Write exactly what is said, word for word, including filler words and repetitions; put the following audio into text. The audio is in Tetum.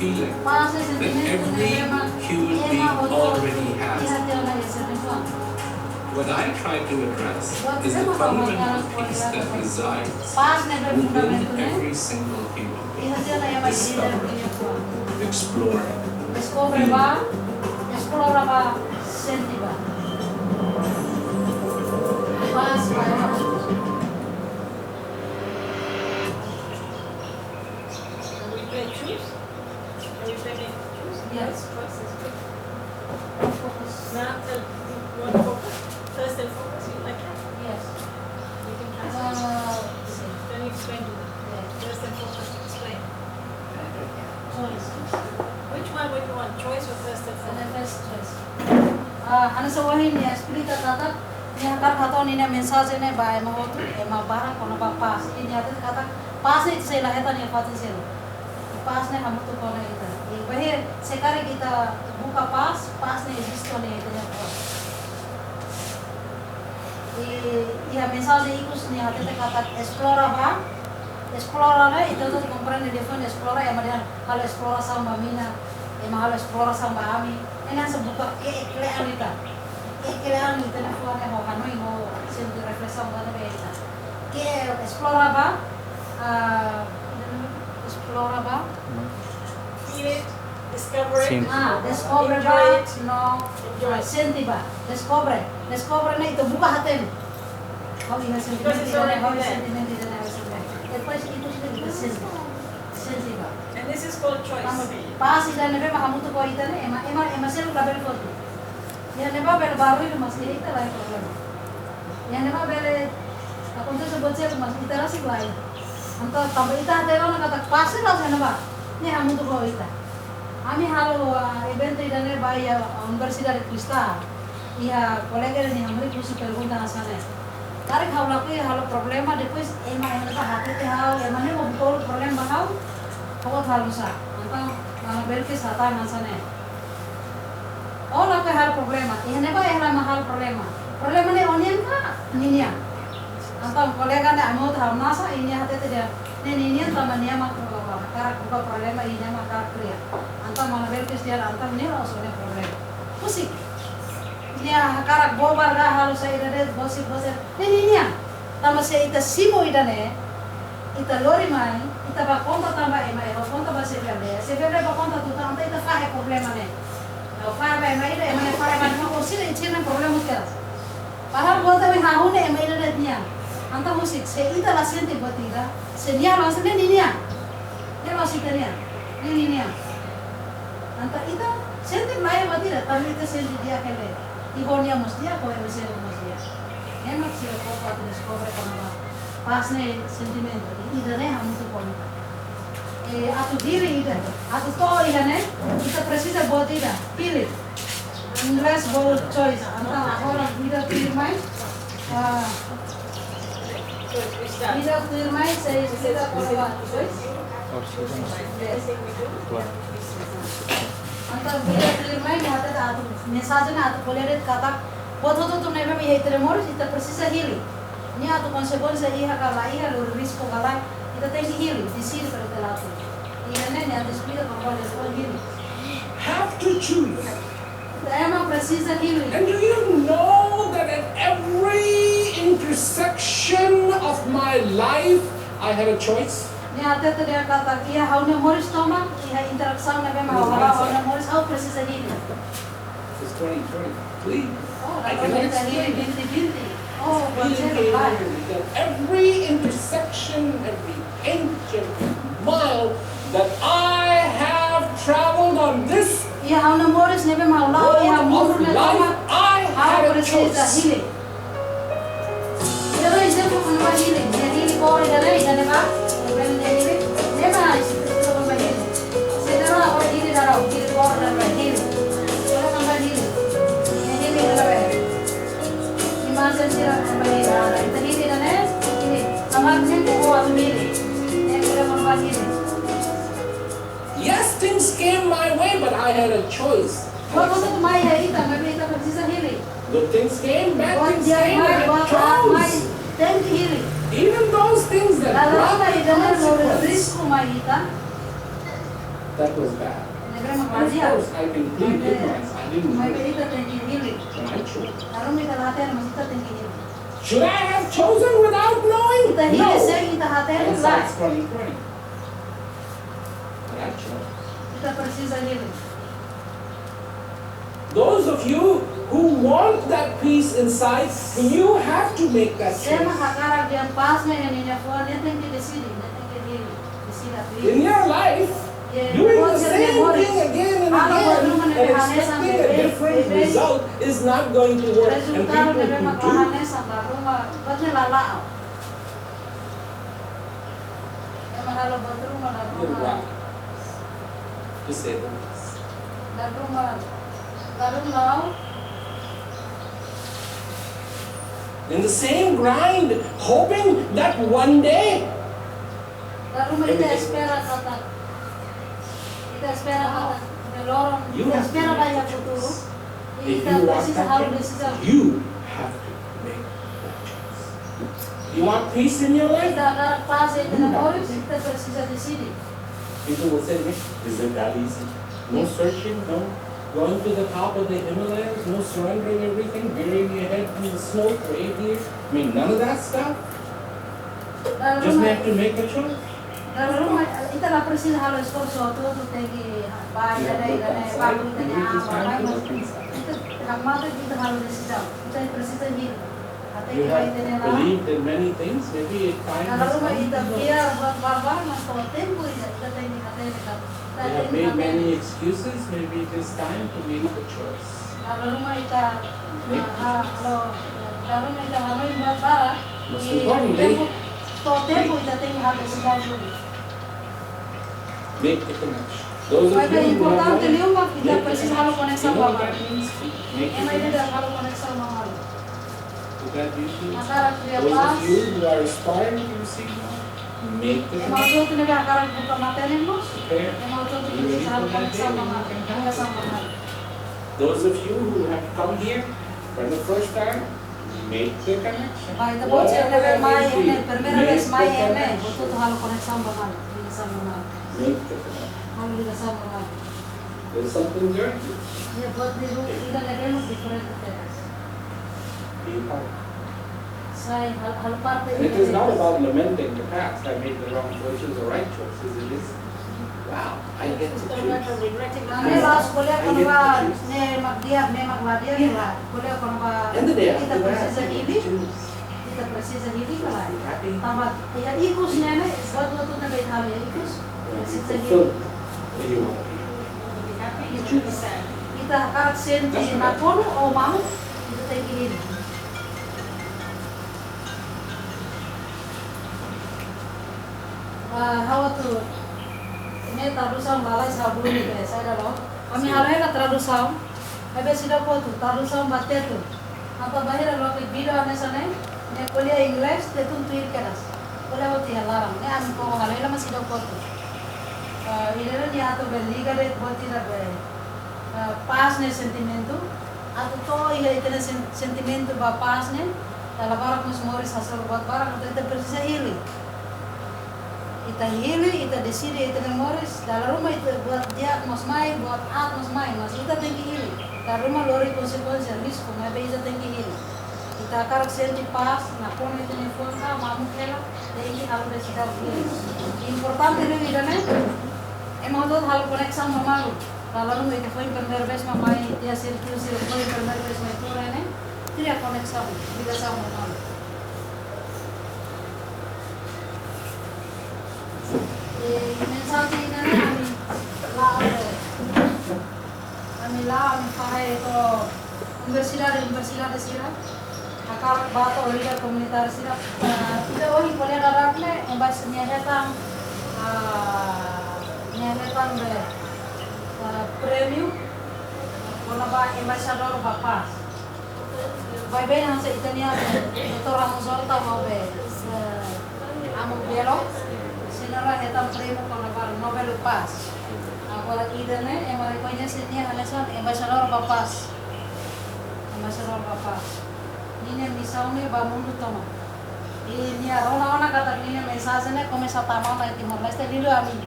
feeling that every human being already has. What I try to address is the fundamental peace that resides within every single human being. Discover, explore, feel. Can we play choose? Can we play choose? Yes. Choice is good. Now tell me, you want focus? Thirst and focus, you like that? Yes. You can translate. Uh, can you explain to them? Yeah. Thirst and focus, explain. Choice. Which one would you want? Choice or thirst and focus? First choice. Ah, hanesan ohin nia esplika katak, nia hakarak hato'o ninia mensajen ne'e ba ema hotu, ema barak kona-ba pás. Nia hatete katak pás ne'e sei la hetan iha fatin seluk. Pás ne'e hamutuk ona ita. I bainhira se karik ita buka pás, pás ne'e eziste ona iha ita-nia pás. I, iha mensajen ikus nia hatete katak esplora bá, esplora ne'e, ita hotu komprende define esplora, ema dehan halo esplorasaun ba mina, ema halo esplorasaun ba ami, ne'e hanesan buka ke'e kle'an ita. Ke'e kle'an ita-nia fuan ne'e ho hanoin ho sente reflesaun ba ne'ebé ita. Ke'e esplora bá, ah, esplora bá. Feel it, discover it, Sim. Ah, deskobre bá, enjoy it, no, enjoy it. Sente bá, deskobre, deskobre ne'e ita buka hatene. Ha'u iha sentimentu ida-ne'e, ha'u iha sentimentu ida-ne'e, ha'u iha sentimentu. Depois ita sente, ita sente. Sente bá. And this is called choice. Tanba pás ida ne'ebé mak hamutuk ho ita ne'e, ema, ema, ema seluk labele foti. Iha ne'ebá bele barullu, mas iha ita laiha problema. Iha ne'ebá bele akontese buat seluk, mas ita rasik laiha. Entaun tanba ita hatene ona katak pás ne'e la'ós iha ne'ebá. Ne'e hamutuk ho ita. Ami halo, ah, eventu ida-ne'e ba iha Universidade Cristal. Iha kolega ida nia hamriik husu pergunta hanesan ne'e. Karik ha'u lakohi halo problema, depois ema, ema ne'ebá hatete ha'u, ema ne'e mak bolu problema ba ha'u, ha'u atu halo nusá. Entaun, mana Belkis hatán hanesan ne'e. Ó lakohi halo problema, iha ne'ebá hela ema halo problema. Problema ne'e ó-nian ka ninian? Entaun kolega ne'e ami hotu hamnasa, i nia hatete dehan ne'e ninian tanba nia mak hakarak buka problema, i nia mak hakarak kria. Entaun mana Belkis dehan entaun ne'e la'ós ó-nia problema. Husik. Nia hakarak bobar ka halo saida de'it, gosip, gosip. Ne'e ninian. Tanba se ita simu ida-ne'e, ita lori mai, ita bá konta tan ba ema, ema konta ba xefe aldeia, xefe aldeia bá konta tutan, entaun ita fahe problema ne'e. Ha'u fahe ba ema ida, ema ne'e fahe ba ema, orsida ita sira-nia problema hotu kedas. Padahal buat ne'ebé hahú ne'e ema ida de'it nian. Entaun husik, se ita la sente buat ida, se nia la'ós ne'e ninian. Nia la'ós ita-nian. Ne'e ninian. Entaun ita sente laiha buat ida, tanba ita sente di'ak hela. I ho nia mós di'ak, ho ema seluk mós di'ak. Ne'e mak sira koko atu deskobre kona-ba pás ne'e sentimentu. I ida-ne'e hamutuk ho ita. E, atu hili ida, atu to'o iha ne'e, ita presiza buat ida, pilih. Inglés bolu choice, entaun agora ida tuirmai, ah, ida tuirmai sei esplika kona-ba choice. Yes. Entaun ida tuirmai nia hatete atu mensajen atu ko'alia de'it katak buat hotu-hotu ne'ebé iha ita-nia moris ita presiza hili. Nia atu konsekuénsia iha ka la iha, lori risku ka lae, ita tenke hili, deside para ita la'o. Ida-ne'e nia atu esplika kona-ba hili. Have to choose. Ita ema presiza hili. And do you know that at every intersection of my life, I had a choice? Nia hatete dehan katak iha ha'u-nia moris tomak, iha interasaun ne'ebé mak ha'u hala'o iha ha'u-nia moris, ha'u presiza hili. It's twenty twenty-three. Oh, I cannot explain it. It's been every intersection, every inch, every mile that I have traveled on this road of life, I had a choice. Ida-ne'e ezemplu kona-ba hili, nia hili kór ida-ne'e, ida-ne'e ba, problema ida hili, ne'e ba, ezemplu kona-ba hili. Sederhana, ó hili dadaun, hili kór dadaun, hili. Kona-ba hili. Nia hili ida-ne'e ba. Imajen sira kona-ba hili, ah, ita hili ida-ne'e, hili. Tanba ne'e ó atu hili. Ne'e kona-ba hili. Yes, things came my way, but I had a choice. Buat hotu mai iha ita, maibé ita presiza hili. Good things came, bad things came, and I chose. Buat di'ak mai, buat aat mai, tenke hili. Even those things that brought me consequence. Dala ruma ida-ne'e lori risku mai ita. That was bad. Ne'ebé mak And of ladia. Course, I can plead ignorance. I didn't know. Maibé ita tenke hili. But I chose. Dala ruma ita la hatene, mas ita tenke hili. Should I have chosen without knowing? Ita hili No. sein ita hatene? Hindsight's Lae. twenty twenty. But I chose. Ita presiza hili. Those of you who want that peace inside, you have to make that Sé mak choice. hakarak dehan pás ne'e iha nia fuan, nia tenke deside, nia tenke hili, deside atu hili. In your life, Iha doing the buat sira-ne'e same moris. thing again and Halo buat again ruma and ne'ebé hanesan expecting a ne'ebé, different ne'ebé. Result is not going to work. And Rezultadu people ne'ebé who mak do, hanesan, dala ruma buat ne'e la la'o. Ema halo buat ruma, dala you're ruma. right. To say the least. Dala ruma, dala ruma la'o. In the same grind, hoping that one day, Dala ruma ita espera katak, ita espera katak, de loron, You ita have to espera make ba iha the futuru. choice. I If ita you want presiza that halo choice, desizaun. You have to make that choice. You want peace in your life? Ita hakarak pás iha You ita-nia have to moris, make ita presiza deside. People will say, "Is it that easy? No searching, no going to the top of the Himalayas, no surrendering everything, burying your head in the snow for eight years." I mean, none of that stuff. Dala Just ruma, have to make a choice. dala ruma, ita la presiza halo esforsu hotu-hotu, tenke ba ida-ne'e, ida-ne'e, ba ida-ne'e, ah, ba ida-ne'e. Ita, hak mate ita halo desizaun. Ita presiza hili. Até You que vai have ter lá. Believed in many things. Maybe it time Dala has ruma come ita to know. Fiar buat barak, mas to'o tempu ida, ita tenke, ita tenke, ita You have tenke made many hatene. Excuses. Maybe it is time to make the choice. Dala ruma ita, Make ah, ah, lo, dala ruma ita hanoin buat barak. Most I importantly, tempu, to'o tempu ita tenke halo desizaun duni. Make the connection. Those of Maibé you who have importante money, liu mak ita make the presiza halo connection. koneksaun You know ba what malu. that means? Make the Ema ida connection. Halo koneksaun ba malu. Would that be true? Hakarak kria Those pás. Of you who are aspiring to receive more, make the Ema connection. Hotu-hotu ne'ebé hakarak buka matenek mós. Prepare. Ema Hotu-hotu Be ready presiza for halo that day koneksaun ba when you malu. can have Koneksaun ba malu. Those of you who have come here for the first time, make the connection. Ba ita-boot sira ne'ebé mai, ne'e primeira vez mai, ne'e hotu-hotu halo koneksaun ba malu, ligasaun ba malu. Make the connection. Halo ligasaun ba malu. There's something there. Iha buat ida ne'ebé mak diferente tebes. Be part. Sai, hal-, halo parte. And it is not about lamenting the past. I made the wrong choices or right choices. It is, wow, I get to choose. Ami la ko'alia kona-ba ne'e mak di'ak, ne'e mak la di'ak, la. Ko'alia kona-ba ita presiza hili. Ita presiza hili ka lae. Tanba iha ikus ne'e, buat hotu-hotu ne'ebé ita halo iha ikus. Presiza hili. Ita hakarak sente nakonu ou mamuk, ita tenke hili. Ah, ha'u atu, ne'e tradusaun lalais ha'u duni be, saida loos. Ami halo hela tradusaun, maibé seidauk hotu, tradusaun ba Tetun. Entaun bainhira loke vídeo hanesan ne'e, ne'e ko'alia Inglés, Tetun tuir kedas. Ko'alia hotu iha laran, ne'e ami koko halo hela mas seidauk hotu. Ah, ida-ne'e nia atu be liga de'it buat ida be, ah, pás ne'e sentimentu. Atu to'o iha ita-nia sen-, sentimentu ba pás ne'e, dala barak mós moris hasoru buat barak, entaun ita presiza hili. Ita hili, ita deside ita-nia moris, dala ruma ita buat di'ak mós mai, buat aat mós mai, mas ita tenke hili. Dala ruma lori konsekuénsia, risku, maibé ita tenke hili. Ita hakarak sente pás, nakonu ita-nia fuan ka, mamuk hela, tenke halo desizaun hili. Importante liu ida-ne'e, ema hotu halo koneksaun ba malu. Dala ruma ita foin primeira vez mak mai, tia sira, tiu sira foin primeira vez mai tuur ne'e, kria koneksaun, ligasaun ba malu. I mensajen ida-ne'e ami la'o, ami la'o, ami fahe to'o universidade, universidade sira. Hakarak bá to'o líder komunitáriu sira, ah, ida ohin ko'alia daudaun ne'e, embaixada nia hetan, ah, nia hetan be, ah, prémiu, kona-ba embaixadór ba pás. Maibé hanesan ita-nia be, Doutór Ramos Horta ho be, eh, Amu Belo, sira la hetan prémiu kona-ba Nobel Pás. Agora ida-ne'e, ema rekoñese nia hanesan embaixadór ba pás. Embaixadór ba pás. Ninia misaun ne'e ba mundu tomak. I nia rona ona katak ninia mensajen ne'e komesa tama ona iha Timor-Leste, liuliu ami